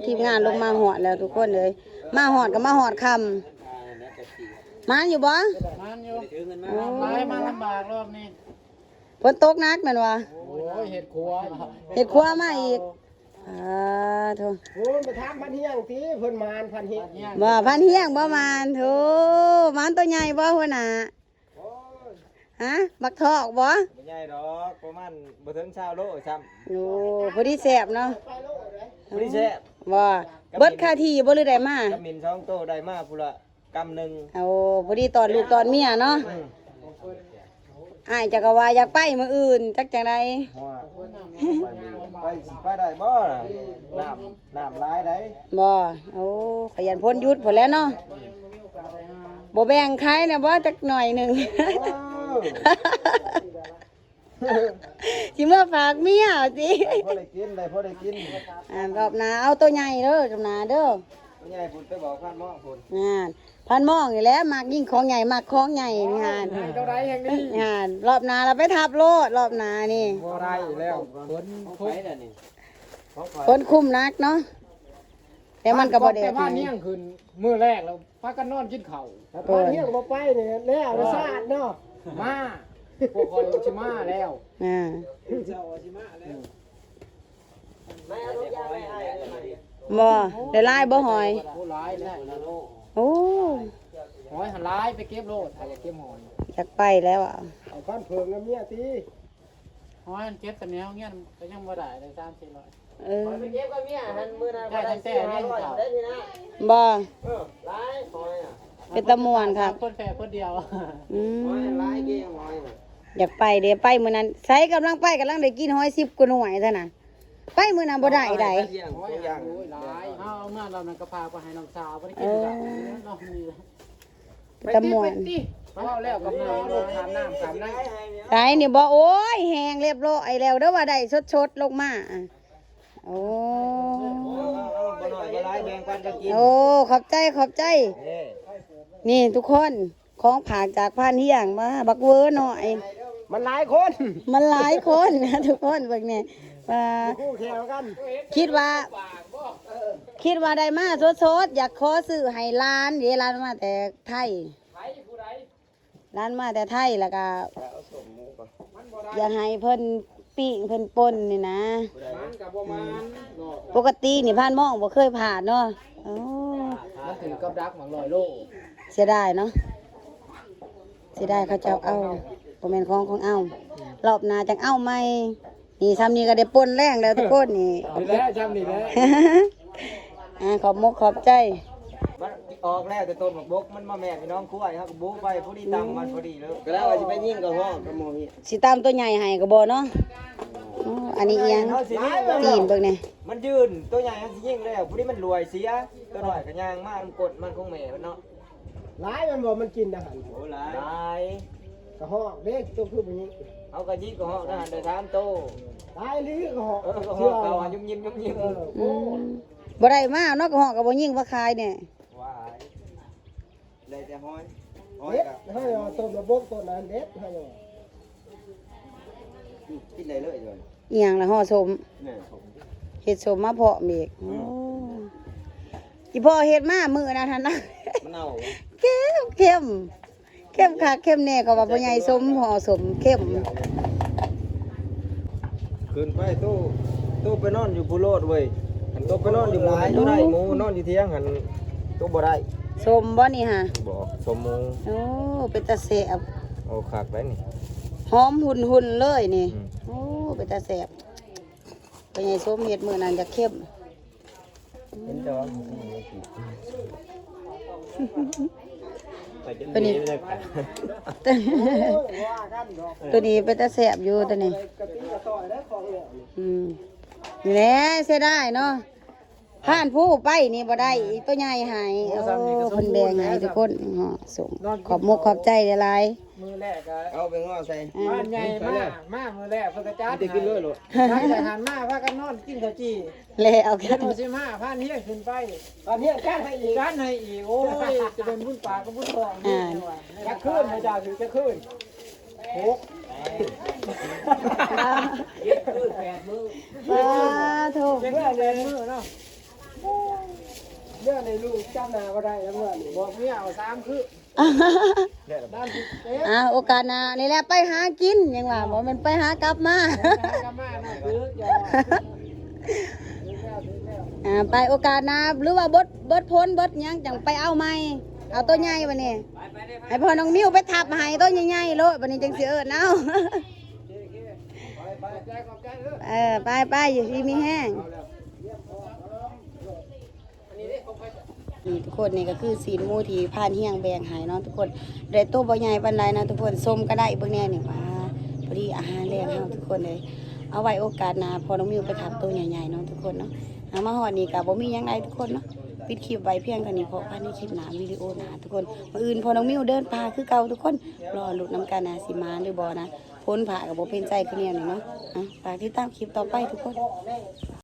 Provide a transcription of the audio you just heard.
ທີມງານລົງມາຮອດແລ້ວທຸກຄົນເອີຍ ມາຮອດກໍມາຮອດຄ່ຳ. ມານຢູ່ບໍ່? ມານຢູ່. ໂອ້ ມາຫຼາຍ ມາລຳບາກລອບນີ້. ຝົນຕົກໜັກແມ່ນບໍ່? ໂອ້ຍ ເຮັດຄົວ ເຮັດຄົວມາອີກ. ອ່າ ໂທ້ ໂອ້ຍ ໄປຖາມພັນຮຽງຕິ ເພິ່ນມານພັນຮຽງ. ບໍ່ ພັນຮຽງບໍ່ມານ. ໂທ້ ມານໂຕໃຫຍ່ບໍ່ຫົວໜ້າ? ໂອ້ຍ ຮະ ບັກທອກບໍ່? ບໍ່ໃຫຍ່ດອກ ປະມານບໍ່ເຖິງຊາວໂລຊ້ຳ. ໂອ້ ພໍດີແຊບເນາະ ພໍດີແຊບ. ບໍ່ ເບິດຄາທີ່ບໍ່ ຫຼືໄດ້ມາ? ກະໝິ່ນສອງໂຕໄດ້ມາພຸ້ນລະ ກຳໜຶ່ງ. ໂອ້ ພໍດີຕອນລູກຕອນເມຍເນາະ. ອືມ ອ້າຍເຈົ້າກໍວ່າຢາກໄປມື້ອື່ນ ຈັກຈັ່ງໃດ. ໂອ້ຍ ໄປມື້ອື່ນ ໄປ ຊິໄປໄດ້ບໍ່? ນ້ຳ ນ້ຳຫຼາຍໃດ໋. ບໍ່ ໂອ້ ຂະຫຍັນພົ້ນຢຸດພຸ້ນແຫຼະເນາະ. ບໍ່ແບ່ງໃຜແດ່ບໍ່ ຈັກໜ້ອຍໜຶ່ງ? ເອີ ຊິເມືອຝາກເມຍຕິ. ໄດ້ພໍໄດ້ກິນ ໄດ້ພໍໄດ້ກິນ. ອ່າ ລອບໜ້າເອົາໂຕໃຫຍ່ເດີ ລອບໜ້າເດີ. ໂຕໃຫຍ່ພຸ້ນ ໄປບອກພານໝໍພຸ້ນ. ງານ ພານໝໍນີ້ແຫຼະ ມັກຍິງຂອງໃຫຍ່ ມັກຂອງໃຫຍ່ນີ້ຫັ້ນ. ໃຫຍ່ເທົ່າໃດແຫ່ງນີ້ຫັ້ນ. ລອບໜ້າລະໄປທັບໂລດ ລອບໜ້ານີ້. ບໍ່ໄດ້ແລ້ວ ຝົນຄຸມ ຝົນຄຸມໜັກເນາະ. ແຕ່ມັນກໍບໍ່ໄດ້ ແຕ່ບ້ານນຽງຂຶ້ນມື້ແລກແລ້ວ ພາກັນນອນກິນເຂົ້າ. ບ້ານນຽງບໍ່ໄປນີ້ແລ້ວຊາດເນາະ. ມາ ພວກຂ້ອຍຊິມາແລ້ວ. ອ່າ ເຈົ້າຊິມາແລ້ວ. ບໍ່ ໄດ້ຫຼາຍບໍ່ຫອຍ? ໂອ້ ຫຼາຍແລ້ວ. ໂອ້ ຫອຍຫັ້ນຫຼາຍ ໄປເກັບໂລດ ຖ້າຢາກເກັບຫອຍ. ຢາກໄປແລ້ວອະ. ເອົາພັນເຜິ້ງນຳເມຍຕິ. ຫອຍມັນເກັບແຕ່ໃນໂຮງຮຽນກໍຍັງບໍ່ໄດ້ເລີຍ ສາມສີ່ຮ້ອຍ. ເອີ ໄປເກັບກັບເມຍຫັ້ນ ມື້ນັ້ນໄດ້ຕັ້ງແຕ່ ໄດ້ສີ່ຫ້າຮ້ອຍ ໄດ້ພີ່ນະ. ບໍ່ ເອີ ຫຼາຍຫອຍນະ. ເປັນຕາມ່ວນຄັກ ຄົນແພກຄົນດຽວ. ອືມ ຫອຍຫຼາຍເກຫອຍນະ. ຢາກໄປເດ້ ໄປມື້ນັ້ນ ໃສກຳລັງໄປ ກຳລັງໄດ້ກິນຫອຍສິບກວ່າໜ່ວຍເທົ່ານັ້ນ. ໄປມື້ນັ້ນບໍ່ໄດ້ໃດ໋. ຫອຍ ໂອ້ຍ ຫຼາຍ ເຮົາເອົາມາລອບນັ້ນກໍພາໄປໃຫ້ນ້ອງສາວ ບໍ່ໄດ້ກິນ. ເອີ ເນາະ ນີ້ ເປັນຕາມ່ວນ. ໄປຕິ ໄປຕິ ເວົ້າແລ້ວກໍເມືອ ຂ້າມນ້ຳຂ້າມໃນ. ໄດ້ນີ້ບໍ່? ໂອ້ຍ ແຫ້ງລຽບຮ້ອຍແລ້ວເດີ ວ່າໄດ້ສົດໆລົງມາ. ໂອ້ ໂອ້ ບໍ່ໜ້ອຍບໍ່ຫຼາຍ ແບ່ງປັນກັນກິນ. ໂອ້ ຂອບໃຈ ຂອບໃຈ. ເອີ ນີ້ທຸກຄົນ ຂອງຝາກຈາກພານຮຽງມາ ບັກເວີນ້ອຍ. ມັນຫຼາຍຄົນ ມັນຫຼາຍຄົນ ທຸກຄົນເບິ່ງແດ່. ວ່າ ຄູ່ແຂ່ງກັນ ຄິດວ່າ ຄິດວ່າໄດ້ມາສົດໆ ຢາກຂໍຊື້ໃຫ້ຫຼານເດ້. ຫຼານມາແຕ່ໄທ ຫຼານມາແຕ່ໄທ ແລ້ວກະຢາກໃຫ້ເພິ່ນປີ້ງເພິ່ນປົ່ນນີ້ນະ. ມັນກໍບໍ່ມານເນາະ. ປົກກະຕິນີ້ພານໝໍບໍ່ເຄີຍພາດເນາະ. ໂອ້ ມັນຖືກກັບດັກໝາກຮ້ອຍໂລ. ເສຍດາຍເນາະ ເສຍດາຍເຂົາເຈົ້າເອົາ ບໍ່ແມ່ນຂອງຂອງເອົາ. ລອບໜ້າຈັ່ງເອົາໃໝ່. ນີ້ ຊ່ຳນີ້ກໍໄດ້ປົ່ນແລ້ງແລ້ວທຸກຄົນນີ້. ນີ້ແຫຼະ ຊ່ຳນີ້ແຫຼະ. ອ່າ ຂອບມົກຂອບໃຈ. ມັນອອກແລ້ວແຕ່ຕົ້ນໝາກບົກ ມັນມາແມ່ນພີ່ນ້ອງຄວາຍ ເຮົາກໍບູໄປພໍດີຕຳມັນພໍດີເລີຍ. ກໍແລ້ວວ່າຊິໄປຍິງກະຮອກກັບໝໍນີ້ ຊິຕຳຕົວໃຫຍ່ໃຫ້ກໍບໍ່ເນາະ. ໂອ້ ອັນນີ້ອີ່ຫຍັງ? ເຮົາຊິຍິງ ຕີນເບິ່ງແດ່. ມັນຢືນ ຕົວໃຫຍ່ເຮົາຊິຍິງແລ້ວ ຜູ້ນີ້ມັນລວຍເສຍ. ຕົວນ້ອຍກໍຍ່າງມານຳກົ້ນມັນຂອງແມ່ມັນເນາະ. ຫຼາຍແມ່ນບໍ່? ມັນກິນອາຫານ. ໂອ້ ຫຼາຍ ຫຼາຍ. ກະຮອກເດ້ ຕົວຄືບໍ່ຍິງ? ເຮົາກະຍິງກະຮອກນະ ໄດ້ສາມໂຕ. ຫຼາຍອີ່ຫຼີກະຮອກ. ເອີ ກະຮອກເຂົາຫາຍຸບຍິບຍຸບຍິບ. ເອີ ອືມ ບໍ່ໄດ້ມາເນາະ ກະຮອກກໍບໍ່ຍິງມາຂາຍແດ່. ຫວາຍ ໄດ້ແຕ່ຫອຍ ຫອຍ ເດັດ ກະ ໃຫ້ເອົາຕົ້ນມາບົກຕົ້ນນັ້ນເດັດໃຫ້. ກິນໄດ້ເລີຍ. ອີ່ຫຍັງລະ ຫໍ່ສົ້ມ? ແມ່ນ ສົ້ມ ເຮັດສົ້ມມາພ້ອມອີກ. ອືມ ໂອ້ ອີ່ພໍ່ເຮັດມາມື້ນັ້ນຫັ້ນນະ ມັນເນົ່າ. ເຄັມ ເຄັມ ເຄັມຄັກເຄັມແນ່ ເຂົາວ່າພໍ່ໃຫຍ່ສົມຫໍ່ສົ້ມເຄັມ. ຂຶ້ນໄປ ໂຕ ໂຕໄປນອນຢູ່ພູໂລດເວີຍ. ຄັນໂຕໄປນອນຢູ່ພູນັ້ນ ໂຕໄດ້ໝູ ນອນຢູ່ທຽງຫັ້ນ ໂຕບໍ່ໄດ້. ສົ້ມບໍ່ນີ້ຫະ? ບໍ່ ສົ້ມໝູ. ໂອ້ ເປັນຕາແຊບ. ໂອ້ ຄັກໄດ໋ນີ້ ຫອມຫຸ່ນໆເລີຍນີ້. ອືມ ໂອ້ ເປັນຕາແຊບ. ພໍ່ໃຫຍ່ສົມເຮັດມື້ນັ້ນຈະເຄັມ. ເຫັນແຕ່ວ່າ ຕົວນີ້ ຕົວນີ້ເປັນຕາແຊບຢູ່ຕົວນີ້. ອືມ ນີ້ແຫຼະ ເສຍດາຍເນາະ. ຜ່ານຜູ້ໄປນີ້ບໍ່ໄດ້ ໂຕໃຫຍ່ໃຫ້. ໂອ້ ໂອ້ ເພິ່ນແບ່ງໃຫ້ທຸກຄົນ. ເນາະ ສົມ ຂອບມົກຂອບໃຈຫຼາຍໆ. ມື້ແລກກໍເອົາໄປງໍໃສ່ ບ້ານໃຫຍ່ມາ ມາມື້ແລກເພິ່ນກໍຈັດໃຫ້. ກິນເລີຍໂລດ. ຫຼັງຈາກຫັ້ນມາພາກັນນອນກິນເຂົ້າຈີ່ ແລ້ວກັນ. ສິບຫ້າພັນຮຽງຂຶ້ນໄປ ພັນຮຽງຈັດໃຫ້ອີກ ຈັດໃຫ້ອີກ. ໂອ້ຍ ຈະເປັນບຸນປາກກັບບຸນທອງ. ອ່າ ຈັກຄືນ ພະເຈົ້າຖືກຈັກຄືນ? ຫົກ ເຈັດຄືນແປດມື້. ສາທຸ ເຈັດຄືນແປດມື້ເນາະ. ໂອ້ ເມື່ອໃນລູກຈຳໜ້າບໍ່ໄດ້ແລ້ວເມື່ອນີ້ ບອກເມຍເອົາສາມຄື ດ້ານທີ່ເຕະ ອ່າ ໂອກາດໜ້ານີ້ແຫຼະໄປຫາກິນ ຍັງວ່າບໍ່ແມ່ນໄປຫາກັບມາ ໄປຫາກັບມານະ ຖືກຢູ່ ອ່າ ໄປໂອກາດໜ້າ ຫຼືວ່າເບິດ ເບິດຜົນເບິດຫຍັງຈັ່ງໄປເອົາໃໝ່ ເອົາໂຕໃຫຍ່ບັດນີ້ ໃຫ້ພໍ່ນ້ອງມິວໄປທັບໃຫ້ໂຕໃຫຍ່ໆໂລດ ບັດນີ້ຈັ່ງຊິເອີ້ນເອົາ ເອີ ໄປໆ ຢູ່ດີມີແຮງ. ນີ້ທຸກຄົນ ນີ້ກໍຄືຊີ້ນໝູທີ່ພານຮຽງແບ່ງໃຫ້ເນາະທຸກຄົນ ໄດ້ໂຕບໍ່ໃຫຍ່ປານໃດນະທຸກຄົນ ຊົມກໍໄດ້ເບິ່ງແດ່ນີ້ ວ່າພໍດີອາຫານແລງເຮົາທຸກຄົນເອີຍ ເອົາໄວ້ໂອກາດໜ້າພໍ່ນ້ອງມິວໄປທັບໂຕໃຫຍ່ໆເນາະທຸກຄົນເນາະ ຫາມາຮອດນີ້ກໍບໍ່ມີຫຍັງຫຼາຍທຸກຄົນເນາະ ປິດຄລິບໄວ້ພຽງເທົ່ານີ້ ພໍກັນໃນຄລິບໜ້າ ວິດີໂອໜ້າທຸກຄົນ ມື້ອື່ນພໍ່ນ້ອງມິວເດີນປ່າຄືເກົ່າທຸກຄົນ ລໍລຸ້ນນຳກັນນະ ຊິມານຫຼືບໍ່ນະ ຝົນຟ້າກໍບໍ່ເປັນໃຈຄືແນວນີ້ເນາະ ອ່ະ ຝາກຕິດຕາມຄລິບຕໍ່ໄປທຸກຄົນ.